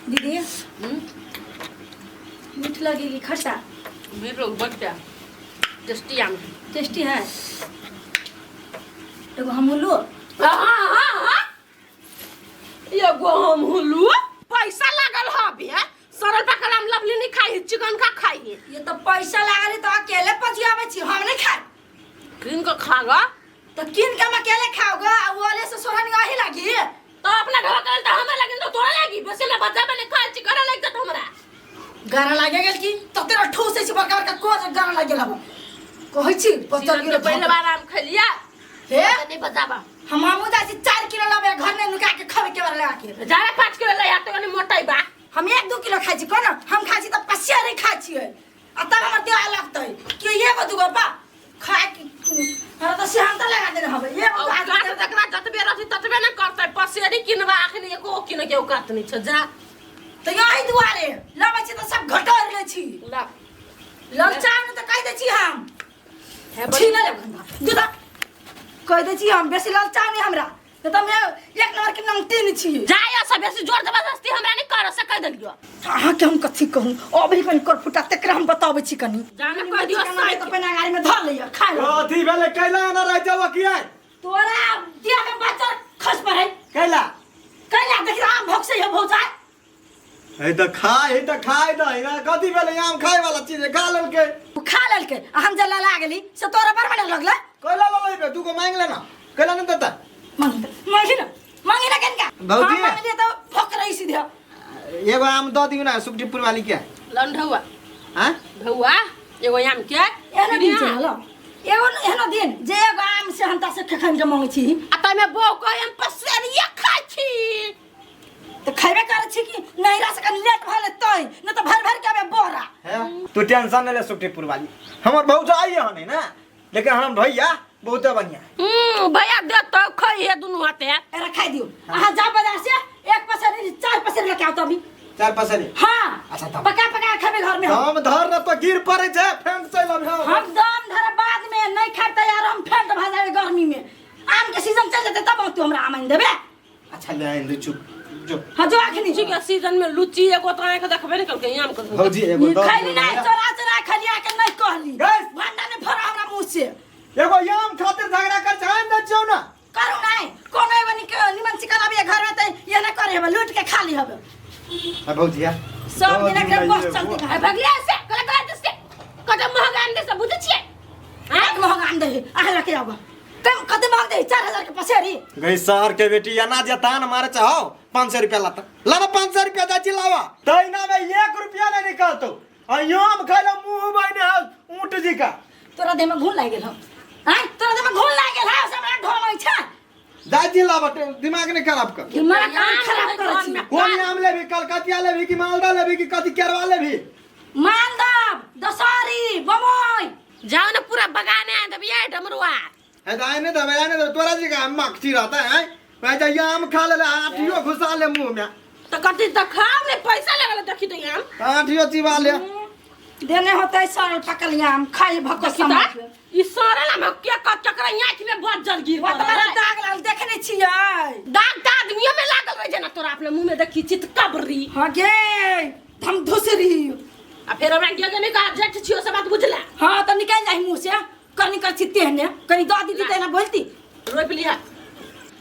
दीदी, मीठ लगेगी खट्टा? मीठ लोग बच्चा टेस्टी आम। टेस्टी है। एगो हम लू। हाँ हाँ हाँ, एगो हम हुलू। पैसा लागल हबे, सरल पकल हम लवली नहीं खाई, चिकन का खाई। ये तो पैसा लागल है तो अकेले पजियाबै छी, हम नहीं खाए। किन के खागा? तो किन के हम अकेले खाओगे आ ओले से सोहनी अही लागी। तो अपना घर करल तो हमें लगी तो तोरा लगी बेसी ना बच्चा बने खाए चिकन लग जात हमरा। गारा लागे गेल की तो तेरा ठूस छै बड़का बड़का कोज गारा लागे गेल हब कहै छी पत्थर सीजन गिरो के पहले बार आम खेलिया। हे। नहीं बचाबा। हम हमू जाइ छी 4 किलो लाबे, घर में नुका के खावे के बार लगा के। जारे 5 किलो ले तो कनी मोटाई बा। हम 1-2 किलो खाइ छी कोना, हम खाइ छी त पसिया नहीं खाइ छियै आ तब हमर देह लगतै कि एगो दूगो बा खाय के हमरा तो सेहनता लगा देने हबे एगो औ खा काट तकरा जतबे रहती ततबे न करतै। पसेरी किनबा अखनी एको किन के औकात नहीं छ जा। तो यही दुआरे लबै छी तऽ सब घटोर लै छी। ला। ललचाउ ने तऽ कहि दै छी हम। हे। छीन लेब घंटा दूध कहि दै छी हम, बेसी ललचाउ नहि हमरा नहि तऽ हम एक नंबर के नमतीन छी। जाय सब बेसी जोर जबरदस्ती हमरा नहीं कर से कह देलियो। अहाँके हम कथी कहूँ, अभी कनि करफुटा तकरा हम बताबै छी कनि। जाने कह दियो। साइ तऽ पहिने गाड़ी में धर लैया खा ले। अथी भेलै कैला ना रह जाब किया? तोरा दिया के बच्चा खस पड़े। कैला? कैला देखि आम भोग से हो भौजा। हे तऽ खाय, हे तऽ खाय दे ना, कथी भेलै? आम खाय वाला चीज है, खा लेलकै। उ खा लेलकै आ हम जे लला गेली से तोरा बड़ बढ़िया लगलै। कैला ललेबै? दूगो मांगि लेना, कैला नहीं देता? मांगी मांगी ना, मांगी ना कनका। भौजी। हम मांगलियै तऽ भोक रही सीधे। एगो आम दऽ दियौ ना सुखडीपुर वाली के। लंढौआ। हाँ। ढौआ एगो आम के। एहनो दिन चलल एगो एहनो दिन जे एगो आम से हम से खखन के मांगै छी। आ तमे बौ कहे हम पसेरिया खाइ छी। तऽ खैबे करै छी कि नैहरा से कनि लेट भऽ तै नहि तऽ भरि भरि के अबे बोरा। है तू टेंशन नहीं ले सुखडीपुर वाली, हमर भौजाई हन ना, लेकिन हम भैया बहुते बढ़िया। भैया दे तो खाई है दुनू हाथे। एरा खाइ दियौ, अहाँ जाओ बाजार से एक पसेरी 4 पसेरी लेके आओ तो अभी। 4 पसेरी? हाँ। अच्छा तब। पका पका खेबे घर में हम। हम धर न तो गिर पड़े छै, फेंक चल अभी हम। हम दम धरे बाद में नहीं खाए तैयार, हम फेंक भा जाबे गर्मी में, आम के सीजन चल जेतै तब तू हमरा आम आनि देबे। अच्छा ले आइन दे, चुप जो। हाँ जो अखनी। लीची के सीजन में लुच्ची एगो तो आंख देखबे नहीं कलकै आम के। भौजी एगो दऽ खैली दियौ नहीं ना। चोरा चोरा खलिया के नहीं कहली। गैस। भंडा में भरा हमरा मुंह से। एगो आम खातिर झगड़ा कर छै, आनि दै छियौ ना। करू नहीं कोनो एगो निक निमन चिकन अभी घर में त ये ना करे हबे, लूट के खा ली हबे। आ भौजी आ। सब दिन एकरा बस चलती। ए भगलिया से कला कला से कते महंगा आन दे से बुझै छियै? आज महंगा आन दे अहाँ लके आबो कम कते महंग दे 4000 के पसेरी। गई शहर के बेटी एना जे तान मारे चाहो 500 रुपया लाता लाना, 500 रुपया जा चिल्लावा तैना में 1 रुपया नहीं निकालतो आ आम खाइला मुंह बने है ऊंट जी का। तोरा देह में घुन लागि गेल हौ आँय, तोरा देह में घुन लागि गेल हौ से हमरा ढोलै छै। जा चिल्लावा, दिमाग नहीं खराब कर। दिमाग काम खराब करै छी। कोन आम लेबी? कलकतिया लेबी कि मालदा लेबी कि कथी केरवा लेबी? मालदा, दशहरी, बम्बई। जाओ ना पूरा बगाने आ देबियै डमरुआ। है तो आने दे, आने दे, तोरा जी का मक्खी रहता है मैं जा आम खा ले, आठियो घुसा ले मुंह में। तो कथी त खाओ ने, पैसा लगल देखी तो आम। आठियो चिबा ले। देने होतै सड़ल पकल आम खाइ भको देखी समझ। त ई सड़ल आम के क चकरा आँखि में बज जल गिर वो तोरा दाग लागल देखने छियै? दाग त आदमियो में लागल रहे जेना तोरा अपने मुंह में देखी चित कबरी। हाँ गे हम धुसरी। आ फेर हमरा के नहीं कहा जेठ छियो से बात बुझला। हाँ तो निकल जाहि मुंह से कनी कर छी तेहने कनी दऽ दीदी तेना बोलती। रोपि लिहा।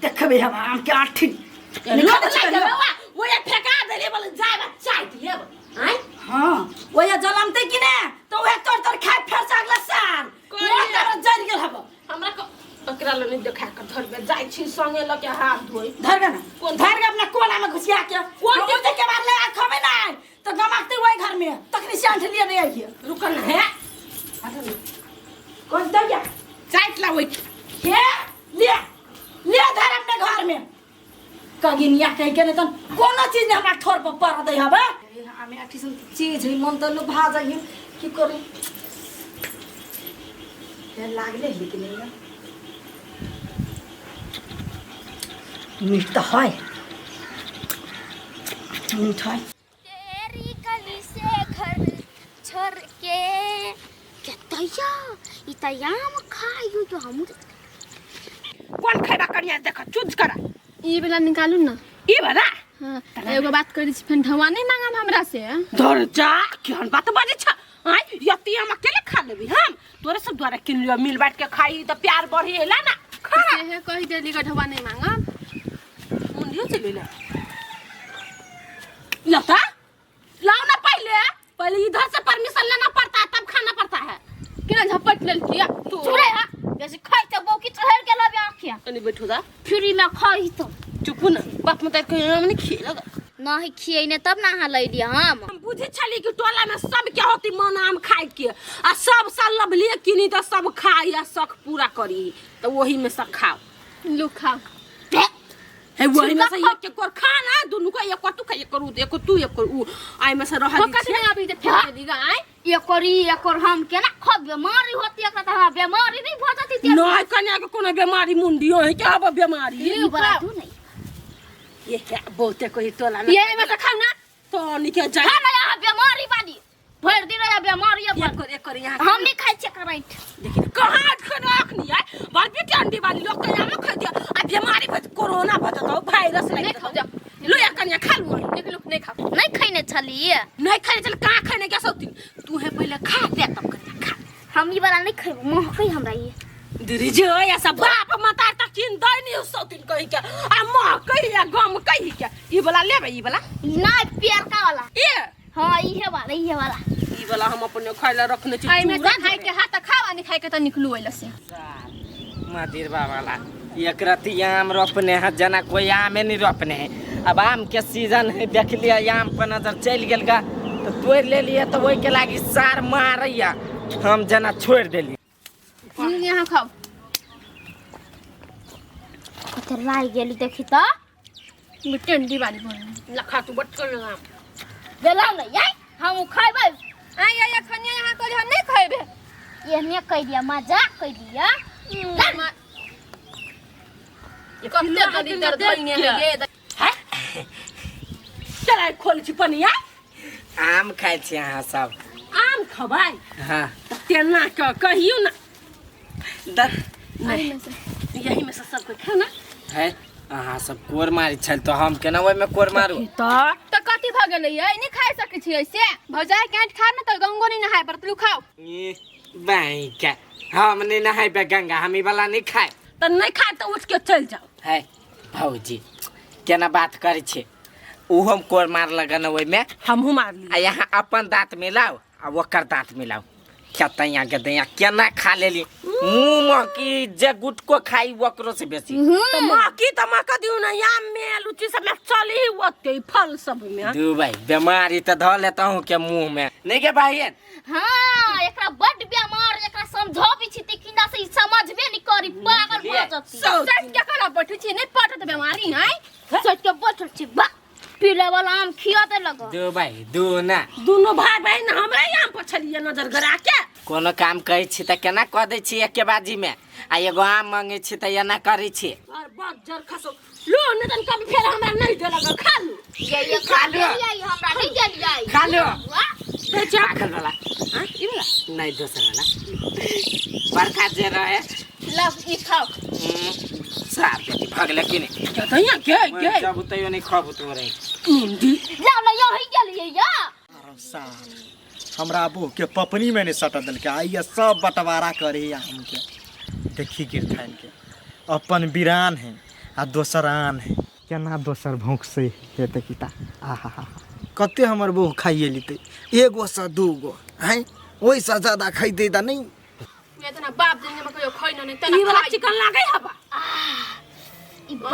देखबे हम आम के आठी। लोग लागि गेल बौआ, वो ये फेंका देले बोले जाय बा चाट लेब आय। हाँ ओया जलमते कि ने तो ओहे तोड़ तोड़ खाय फेर से अगला साल। कोई मोर तर जरि गेल हब। हमरा को तकरा ले नहीं देखा के धरबे जाय छी संगे ल के हाथ धोई। धरबे ना कोन? धरबे अपना कोना में घुसिया के। कोन? हम उठे के बाद ले आ खबे ना तो गमाकते वही घर में तखनी से अंठ लिए नहीं आइए। रुकन है। कौन दया? चाट ला ओइ। हे ले ले धर अपने घर में कगिनिया कह के नहीं तन कोनो चीज ने हमरा ठोर पर पर दे हबे। हमें अठी सन चीज है मन त लोभा जाई की करू हे लागले लेकिन नहीं ना मीठ तो है, मीठ है। तेरी गली से घर छोड़ के के तैया ई त आम खाइयो जो हम। कोन खैबा करिया देख चूज करा। ई वाला निकालू ना। ई वाला? हाँ, एगो बात करै छी फेर ढवा नहीं मांगब हमरा से धर जा केहन बात बाजै छ आय यति हम अकेले खा लेबी हम तोरे सब द्वारा किन लियो मिल बाँट के खाई त प्यार बढ़ी एला ना खा से कहि देली ग ढवा नहीं मांगब मुंडियो चली ला लता लाओ ना पहले पहले इधर से परमिशन लेना पड़ता है तब खाना पड़ता है केना झपट लेलकी तो चुरे हा जैसे खाई तो बौकी चढ़ गेल अभी आँखिया तनी बैठो दा फ्री में खाई तो चुप ना बाप मत के हम नहीं खेलग नहीं खियने तब ना अहाँ लैली हम हम बुझे छली कि टोला में सब के होती मन आम खाए के आ सब साल लभलिए किनी तो सब खाई आ शौक पूरा करी तो वही में सब खाओ लू खाओ है वही में से एक एक कर खा ना दुनू का एक कर तू खा एक कर ऊ एक कर तू एक कर ऊ आई में से रह हो कथी नहीं अभी जे फेंक देली ग आय एकर ई एकर हम केना खब बीमारी होती एकरा त हमरा बीमारी नहीं भऽ जती ते नहीं कन्या के कोनो बीमारी मुंडियो है क्या अब बीमारी ई बड़ा तू नहीं ये है बहुते कोई टोला में ये में से खाओ ना तो निके जाए खा ना यहाँ बीमारी वाली भरि दिन यहाँ बीमारी एक कर एक कर यहाँ हम नहीं खाइ छियै करैठ देखिन कहाँ खाना अखनी है बाल बेटी अंडी वाली लोग तो यहाँ खा दिया आ बीमारी भज कोरोना भज तो वायरस नहीं लग खाओ जाओ लो या कन्या खा लो देख लो नहीं खाओ नहीं खैने छलियै नहीं खाने चल कहाँ खाने क्या सब तू है पहले खा दे तब कन्या खा हम ई वाला नहीं खैबो महकै हमरा ई दीदी जो ऐसा बाप माता तक चिन दै नहीं उस दिन कहीं के आ माँ कही या गम कही के ई वाला लेबे ई वाला नहीं पियरका वाला ए हाँ इहे वाला इहे वाला ई वाला हम अपने खाए ला रखने छी आई में चूड़ा से खाए के हाथ खाओ आ नहीं खाए के त निकलू ओइला से मदिर बाबा एक रत्ती आम रोपने है जना कोई आमे नहीं रोपने है। अब आम के सीजन है देख लिया आम पर नजर चल गेल गा तो तोड़ ले लिए तो वही के लागी सार मारैया हम जना छोड़ देली। यहाँ खाओ कते लाग गेली देखी त टेंडी वाली बोल लखा तू बट कर लगा गेलौ ने याई हम खैबै आई आई खनिया यहाँ कहली हम नहीं खैबे एहने कह दिया मजाक कह दिया कते दलिदर धइने है गे चल खोल छी पनिया आम खाइ छी अहाँ सब। आम खबै? हाँ। त तेना क कहियो ना नहीं यही में से सबके खाना है अहाँ सब कोर मारी छल तो हम केना ओहिमे कोर मारू? त त कथी भ गेलै ये नहीं खाइ सकै छियै से भौजाई काट खा न त गंगो नहीं नहाय पर तू खाओ। ई के हम नहीं नहाइबे गंगा हम ई वाला नहीं खाए। त नहीं खाए त उठ के चल जाओ। है भौजी केना बात करै छी उ हम कोर मार लगन ओहिमे हमहू मार ली आ यहाँ अपन दांत मिलाओ आ ओकर दांत मिलाओ केतैया के दैया केना खा लेली मुँह में की जे गुटको खाई ओकरो से बेसी। त माँ की त माँ कदियो ना आम में लुची सब में चली ओते फल सब में। दू भाई बीमारी त धऽ लेता हूँ के मुँह में नहीं के भाई। हाँ एकरा बड बीमार एकरा समझाबी छी त किना से ई समझबे नहीं करी पागल भ जती। सच के करा बैठै छी नहीं पटत बीमारी है सच के बैठल छी बा पीले वाला आम खिया दे लगा। दू भाई दू ना दोनों भाई बहन हमरा आम पर छलिए नजर गरा के। कोनो काम कहै छी त केना कह दै छी एके बाजी में आ एगो आम मांगे छी त एना करै छी। और बड़ जर खसो लो ने तन कभी फेर हमरा नहीं दे लगा खा लो। ये खा लो हमरा नहीं देलियै खा लो दे जा पागल वाला। हां ई वाला नहीं दोसर वाला बरखा जे रहे लव ई खाओ। साफ बेटी भगले कि नहीं कतैया के के जब तैयो नहीं खबू तोरे मुंडी लाओ ना यही गेलियै या। सार हमरा बहू के पपनी में नहीं सटा देलकै आइए सब बंटवारा करे हमके। देखी गिरथान के अपन बिरान है आ दोसर आन है केना दोसर भौंक से हेतै किता। आहा हा कते हमर बहू खाइए लेतै एगो से दूगो हैं ओहिसँ ज्यादा खैतै तऽ नहीं। इतना बाप जिंदगी में कहियो खै न नहीं तना ई वाला चिकन लागै हबा।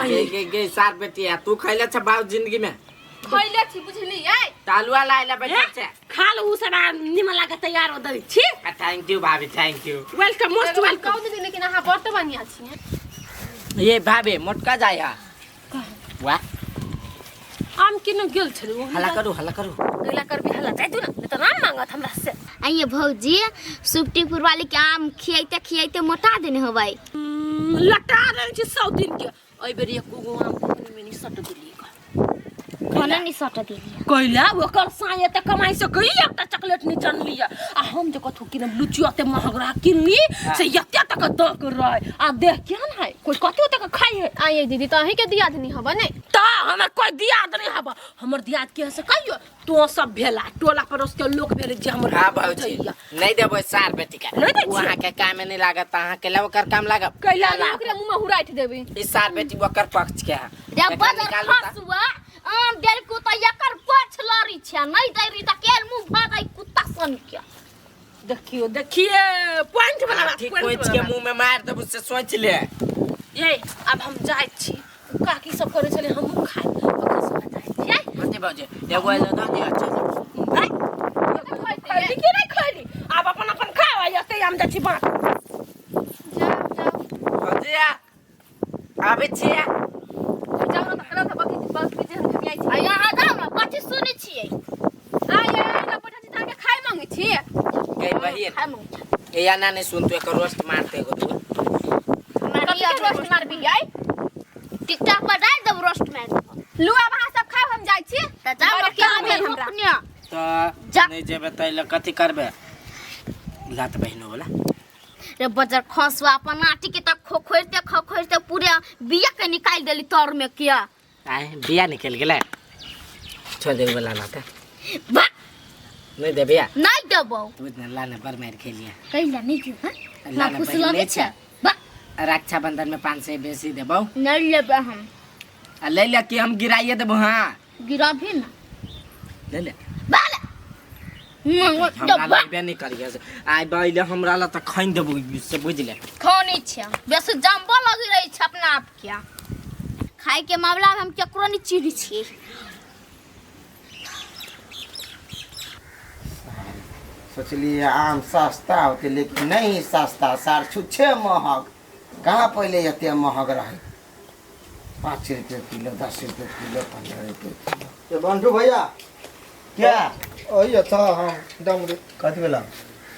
गे गे गे सार बेटी आ तू खैले छ बाप जिंदगी में खैले छी बुझली आइ तालुआ लाइला बैठल छै खा लो उ सब निमन लागे तैयार हो दै छी। Thank you भाभी thank you welcome most welcome. कहू दीदी लेकिन अहाँ बड़ बढ़िया छी। ये भाभी मोटका जाय हा वाह आम किन गेल छलु हल्ला करू हल्ला करू अगला कर भी हल्ला जाय दू ना नहीं त राम मांगत हमरा से। आइए भौजी सुपटीपुर वाली के आम खियाइते खियाइते मोटा देने होबै लटा रहल छी 100 दिन के। एहि बेर एको गो आम पपनी में नहीं सट देलियै कोना नहीं सट देलियै कैला ओकर साँय त कमाई से कई एकटा चॉकलेट नहीं चनलियै आ हम जे कथू किनब लुची ओते महग रह किनली से एते तक दक रहे आ देख केहन है कोई कथी तक खाई है आइए दीदी तो अहीं के दियाद नहीं हबा नहीं त हमर कोई दियाद नहीं हबा हमर दियाद के से कहियो तो सब भेला टोला पड़ोस के लोग भेले जे हमर हाँ भौजी नहीं देबो सार बेटी के नहीं दै छियै। वहाँ के काम में नहीं लागत अहाँ के ला ओकर काम लागत कैला लाग ओकरा मुंह में हुराइट देबी ई सार बेटी ओकर पक्ष के है रे एकरा बदर निकालू त। खसुआ आम देल कुत्ता एकर पछ लड़ी छै नहीं दै रही त केल मुंह भागै कुत्ता सन के देखियो देखिए पॉइंट वाला बात ठीक point कोच वाला के बात। मुंह में मार देबो से सोच ले ए अब हम जाइ छी उ काकी सब करे छले हमहू खाइ ओकर सब जाइ छियै कथी भौजी एगो एलो दऽ दिअ अच्छा भाई खैली कि नहीं खैली आब अपन अपन खाओ एते हम जाइ छी बाँट जाओ जाओ भौजी आबै छियै जाओ ना तो खड़ा था बाकी बस के जे हम आई छी आ यहाँ जाओ ना कथी सुनै छियै आइए ना बैठल छी त खाय मांगे छी गई बहिन खाय मांगै छी। ए या ना नहीं सुन तू एकर रोस्ट मारते एगो तू कथी के रोस्ट मारबी आई टिकटॉक पर डाल देब रोस्ट मार देब। लू अब अहाँ सब खाओ हम जाइ छी त जाओ ना घरे क्या काम है भेल हमरा अपने तऽ जा। नहीं जेबे तऽ एले कथी करबे लात बहिनो वाला रे बजर खसुआ अपन आटी के त खोखोरते खोखोरते पूरे बिया के निकाल देली तर में किया आए बिया निकल गेलै छोड़ दे वाला लात बा नहीं दे बिया नहीं देबौ तू इतना लाने पर मार खेलिया कैला नहीं देब हां लाने ना खुश बहिन लगे नहीं छै छै। बा रक्षाबंधन में 500 बेसी देबौ नहीं लेबै हम आ ले ले कि हम गिराइए देबो हाँ गिरा भी ना ले ले बाला हमरा लेबे नहीं करिए आइ बैले हमरा ला तऽ खाइन देबो से बुझ ले खाने छै बेसी जम्बो लगी रही छै अपना आप के खाय के मामला में हम केकरो नहीं चिन्है छियै सोचलिए आम सस्ता होते लेकिन नहीं सस्ता सार छुच्छे महग कहाँ पहले एते महग रहे 5 रुपये किलो 10 रुपये किलो 15 रुपये किलो। ये बंटू भैया क्या ओही अच्छा हम दम रे कथी भेला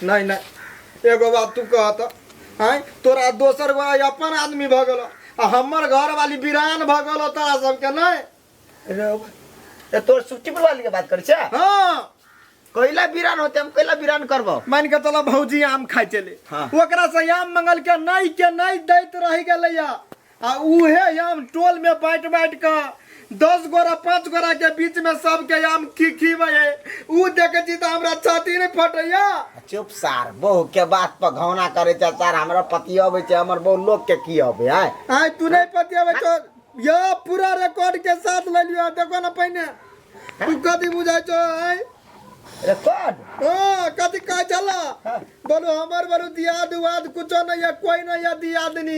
नहीं नहीं एगो बात तू कहत आँय तोरा दोसर गो अपन आदमी भऽ गेलो आ हमर घर वाली वीरान भऽ गेलो तोरा सबके नहीं रे तोर सुट्टी वाली के बात करै छै हाँ कैला बीरान होते हम कैला बीरान करबो मान के चलो भौजी आम खाइ चले हाँ। ओकरा से आम मंगल के नहीं के नहीं दैत रहि गेलैया आ उहे आम टोल में बाँटि बाँटि के 10 गोरा 5 गोरा के बीच में सबके आम खीखीबै है उ देखै छी तऽ हमरा छाती नहीं फटैया। चुप सार बहु के बात पर घौना करे छै सार हमरा पति अबै छै हमर बहु लोग के की अबै आय आय तू नहीं पतियाबै छौ या पूरा रिकॉर्ड के साथ ले लियो देखो ना पहिने तू कथी बुझाइ छौ आय रिकॉर्ड हाँ कथी कहै छला बोलू हमर बोलू दियाद उआद कुछो नहीं है कोई नहीं है दियादनी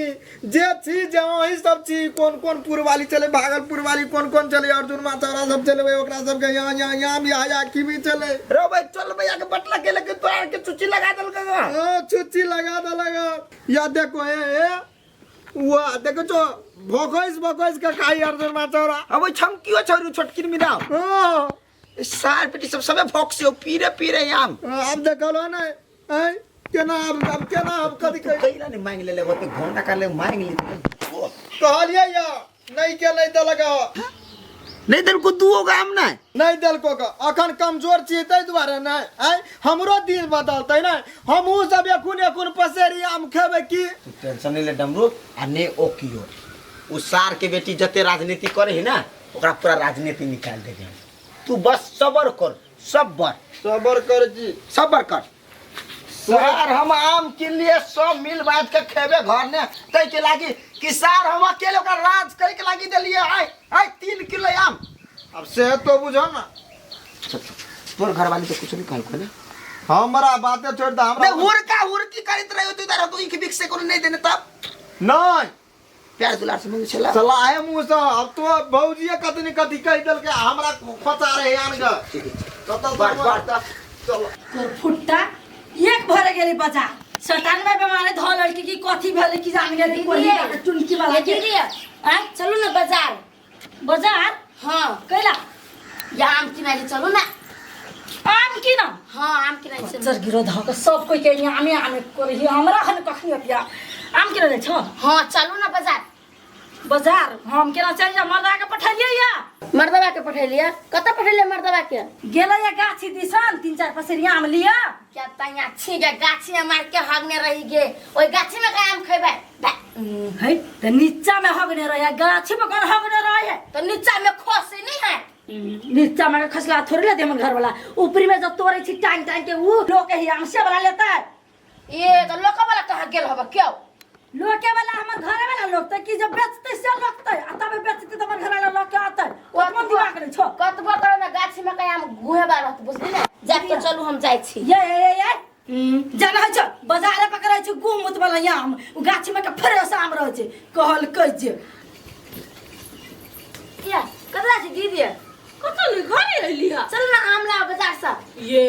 जे छी जे अहीं सब छी कोन कोन पुरवाली चले भागलपुर वाली कोन कोन चले अर्जुन माथारा सब चले ओकरा सबके यहाँ यहाँ यहाँ भी आया की भी चले रो भाई चल भैया के बटला के लेके तोरा के चुच्ची लगा देलक हाँ चुच्ची लगा देलक या देखो ए ए वाह देखो जो भोकैस भोकैस के खाई अर्जुन माथारा अब छमकियो छोरू छोटकिन मिनाओ हाँ सार बेटी सब सबे भोक से पीरे पीरे आम अब देखलो ना आय केना अब केना अब कथी कही कैला नहीं मांग ले होते घोंटा कर ले मांग ले कहलियै या नहीं के नहीं देलक नहीं देलको दुओ गो आम नहीं नहीं देलको के अखन कमजोर छी ताहि दुआरे नहीं आय हमरो दिन बदलतै ने हमहूँ सब एखुन एखुन पसेरी आम खेबै की तू टेंशन नहीं ले डमरू आ ने ओ कियो उ सार के बेटी जते राजनीति करे है ना ओकरा पूरा राजनीति निकाल देबे तू बस सबर कर सबर सबर कर जी सबर कर सार हम आम किन लिए सब मिल बाँट के खेबे घर ने तै के लागी कि सार हम अकेले ओकरा राज करे के लागी देलिए आय आय 3 किलो आम अब से तो बुझो ना तोर घरवाली तो कुछ नहीं कहलको ने हमरा बाते छोड़ दे हमरा नहीं हुरका हुरकी करैत रहे तू इधर तो इख बिक से कोनो नहीं देने तब नहीं प्यार दुलार से मंगे छला चला है मुँह से अब तो भौजिए कतनी कथी कहि देलकै हमरा खोचा रहे आन के कतऽ बार बार चलो तोर फुट्टा एक भरे गेली बाजार सटानवे बेमारे धो लड़की की कथी भेलै की जान गेली कोही जाके चुनकी वाला के दीदी आँ चलू ना बाजार बाजार हाँ कैला या आम किनारे चलू ना आम की ना हाँ आम किनारे चलू सर गिरो धो के सब कोई के यहाँ आमे आमे करही हमरा हन कखनी अतिया आम केना जाइ छौ हाँ चलू ना बाजार बाजार हम केना चलि जा मर्दा के पठलियै या मर्दवा के पठेलिए कतऽ पठेलिए मर्दवा के गेलै या गाछी दिसन तीन चार पसेरी आम लिया क्या तैया छी गे गाछी में मार के हगने रही गे ओइ गाछी में का आम खेबै बे, है त नीचा में हगने रहे गाछी में कौन हगने रहे तो नीचा में खसे नहीं है नीचा में खसला थोड़ी ले हमर घर वाला ऊपरी में जब तोड़े छी टांग टांग के ऊ लोग के ही आम से वाला लेता है ये तो लोक वाला कहाँ गेल हब क्यों लोके वाला हमर घरे वाला लोग त की जब बेचते से लगते आ तबे बेचते त हमर घर वाला लोग के आते ओ मन दिमाग नहीं छो कतबो करो ना गाछी में का आम गुहे बा रहत बुझली ना जाके चलू हम जाइ छी ये ये ये ये जाना छै बाजारे पकड़ै छै गुह मुत वाला आम उ गाछी में के फ्रेश आम रहै छै कहल कहै जे या कतरा छी दीदी कतऽ ले घरे अइली हा चल ना आम ला बाजार से ये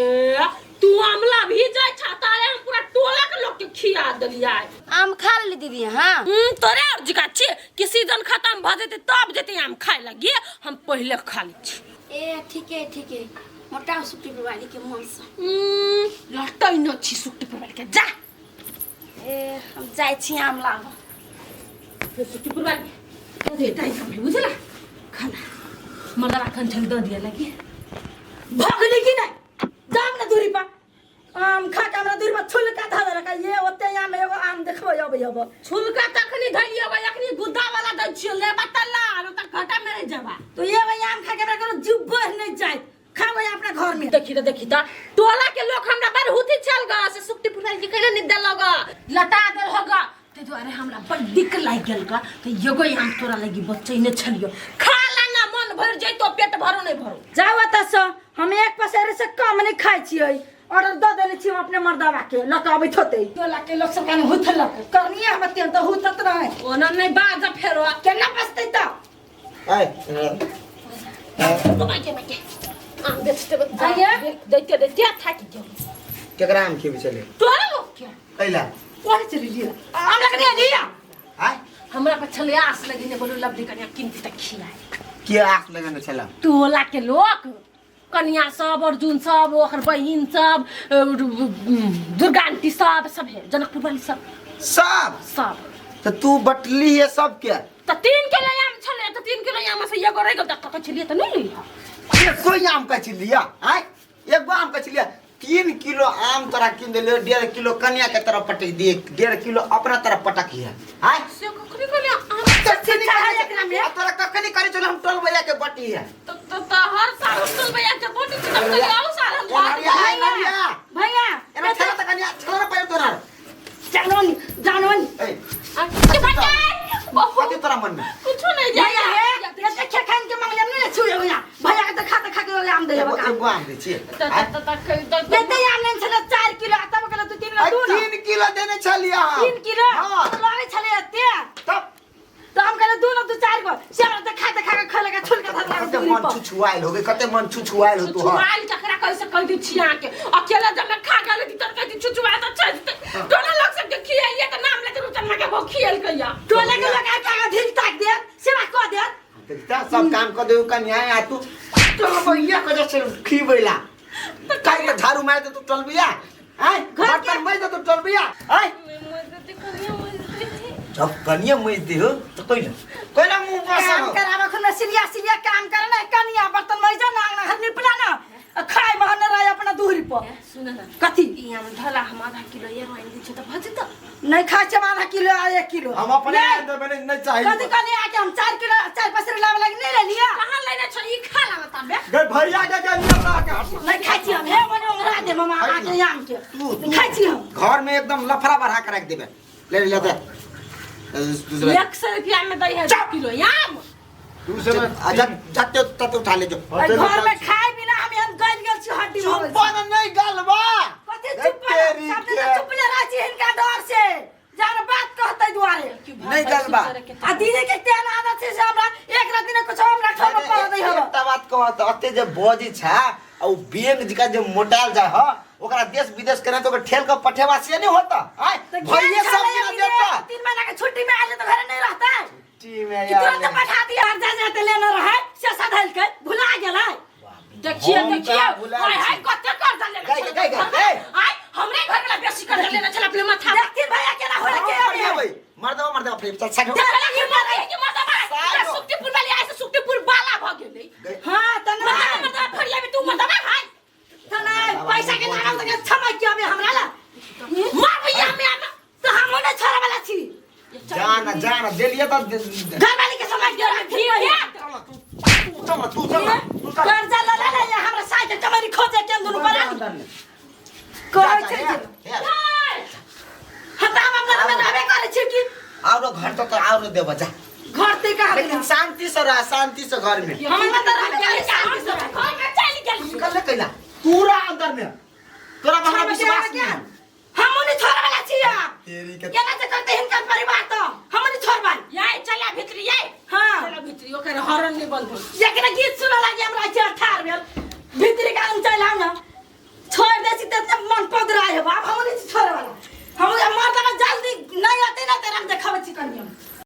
तू आमला भी जाय छा तारे हम पूरा टोला के लोग के खिया देलियै आम खा लेली दीदी हाँ तोरे और जिका छी कि सीजन खत्म भ जेतै तब जेतै आम खाय लगी हम पहिले खा लै छी ए ठीक है ठीक है मोटा सुट्टी वाली के मन से लटै न छी सुट्टी पर के जा ए हम जाइ छी आम लाबऽ सुट्टी पर वाली टाइम कम बुझला खाना मर्दा राखन छल दऽ दिया लगी भगली की नहीं जाम ना दूरी पर आम खा के हमरा दूरी पर छुलका धऽ देलक ये ओते आम एगो आम देखबै अबै अब छुलका तखनी धइयो अखनी गुद्दा वाला दै छियो लेबा त ला न त घाटा में रह जाबा तो ये वही आम खा के हमरा कोनो जीव बढ़ नहीं जाए खाबै अपना घर में देखी त देखी त टोला के लोग हमरा बड़ हुथी चल गा से सुक्ति पुराल के कैला निदा लगा लता देल होगा ते दुआरे हमरा बड़ दिक लाग गेल गा त एगो आम तोरा लगी बच्चे ने छलियो खा ला ना मन भर जइतो पेट भरो नहीं भरो जाओ एतऽ से हम एक पसेरे से कम नहीं खाइ छियै ऑर्डर दऽ देने छियै हम अपने मर्दावा के लऽ के अबैत होतै टोला के लोग सब कने हुथलक करनिये हम तेन तऽ हुथत रहै ओना नहीं बाज फेरो केना बचतै तऽ आय माइके माइके आम बेचते आइए। दैते दैते थाकि गेल केकरा आम खेबी चले तोरा लोग के कैला कोन चलि लिअ आम लगने लिअ आय हमरा पर छले आस लगी ने बोलू लवली कनिया किनती त खिलाए के आस लगने छला टोला के लोग कनिया सब अर्जुन सब ओकर बहिन सब दुर्गा आंटी सब सब है जनकपुर वाली सब सब सब तो तू बटली है सबके त 3 किलो आम छले त 3 किलो आम से एगो रह गेल त कक छलिए त नहीं लिहा एको आम का छिलिया आय एगो आम का छिलिया 3 किलो आम तोरा किन देले 1.5 किलो कन्या के तरफ पटक दिए 1.5 किलो अपना तरफ पटक है आय से कखनी कहले आम कखनी है एकरा में? आ तोरा कखनी करे चल हम टोल भैया के बटी है त त त हर साल हम टोल भैया के बोटी छी तब त आओ साल हम एनहरिया एनहरिया भैया एना छला त कन्या छला ना पायो तोरा जानवन जानवन ए के भैया बहुत कथी तोरा मन में कुछ नहीं भैया जाए हे ये देखे खान के मांगले नहीं छुए भैया भैया के तो खा के आम दे एगो एगो आम दे छिए त त त त एते आम नहीं छले 4 किलो आ तब कहले तू 3 किलो दू ना 3 किलो देने छलिया 3 किलो हां तो लागे छले एते तब तो हम कहले दू ना तू 4 गो से हमरा तो खा के खा लगा छुल के धर लगा कते मन छुछुआइल हो गए कते मन छुछुआइल हो तू छुछुआइल ककरा कैसे कह दी छिया के अकेला जब मैं खा गेल ती तर कह दी छुछुआ त छै टोला लोग सब के खियाइए त नाम लेते रुचन के भो खियल कहिया टोले के लोग आके आगे ढील ताक देत सेवा कह देत देखता सब काम कर दे कन्या आ तू टलबैया के जैसे खीबैला काहे के झाड़ू मार दे तू टलबिया आय बर्तन मज दे तू टलबिया आय जब कनिया मज दे हो तो कइला कइला मुंह काम बस करावे खुना सिरिया सिरिया काम करे ना कनिया बर्तन मइजा ना आंगना घर निपला ना आ खाए महन रहे अपना दूरी पर सुन ना कथी ई हम ढला हम आधा किलो ये रोइन दी छ त भज त नहीं खाए छे आधा किलो आ 1 किलो हम अपने नहीं। देबे नहीं नहीं चाहिए कथी कहली आके हम 4 किलो 4 पसेरी लावे लगी नहीं ले लिया कहां लेने छ ई खा ला तबे गए भैया के कनिया ला के नहीं खाए छी हम हे मने ओंघरा दे मामा आके आम के तू नहीं खाए छी हम घर में एकदम लफड़ा बढ़ा के रख देबे ले ले दे दूसरा 100 रुपया में दै है 2 किलो आम अच्छा जते तते उठा ले जो अइ घर में खाए बिना हम एहन गल गेल छी हड्डी भऽ गेल छी। चुप न नहीं गलबा कथी चुप सब दिन चुप ले रहै छी हिनका डर से जान बात कहतै दुआरे नहीं गलबा आ दीदी के तेहन आदत छै से हमरा एक रात दिन कुछ हमरा ठोर पर पड़ दै हब एकटा बात कह त अते जे बजी छ आ उ बैंक जिका जे मोटाल जा ह ओकरा देश विदेश करे तो ओकर ठेल के पठेवा से नहीं होता आय तो भैये सब दिन देता 3 महीना के छुट्टी में आले तो घरे नहीं रहता है छुट्टी में कि तुरंत पठा दिया जा जाते लेना रहे से सधल के भुला गेलै देखिए हम देखिए कहाँ भुलायल आय हाय छी? कते कर्जा लेने गए, छल गए, गए, गए। आय हमरे घर वाला बेसी कर्जा लेने छल अपने माथा देखथिन भैया केना होय के अबै मर दो मर दो फिर चल साइड हो। देखला कि मर कि मर साइड हो। सुक्तिपुर वाली आय से सुक्तिपुर बाला भ गेल। गेलै। हां त ना। मर्दवा फरिया में तू मर्दवा हाय। त ना पैसा के लागल त छमा के आबे हमरा ला। मार भैया में आमा। त हम ने छोरा वाला छी। जाना जाना देलिए त घर वाली के समझ के रखी है। तू चल, तू चल, तू चल। कर्जा ल ले ले हमरा साइ के कमरी खोजे के दुनु पर कहै छै जे हम त हम अपना में रहबे करै छी कि और घर तो और देब जा। घर ते कहाँ लेकिन शांति से रह, शांति से घर में। हम त रहबे करै शांति से। घर में चलि गेल। निकल ले कैला पूरा अंदर में तोरा पर हमरा विश्वास नहीं है। हम नहीं छोड़े वाला छी तेरी के केना से करते हिनकर परिवार तो हम नहीं छोड़बै। याय चला भितरी याय। हां चला भितरी ओकर हॉर्न नहीं बंद हो। एकरा गीत सुन लागी हमरा जे ठार भेल भितरी का हम चल आउ ना छोड़ दे छी त मन पदरा है बाप। हम नहीं छोड़े वाला। हम मर दबा जल्दी नहीं आते ना तेरा हम देखाबै छी कनियो।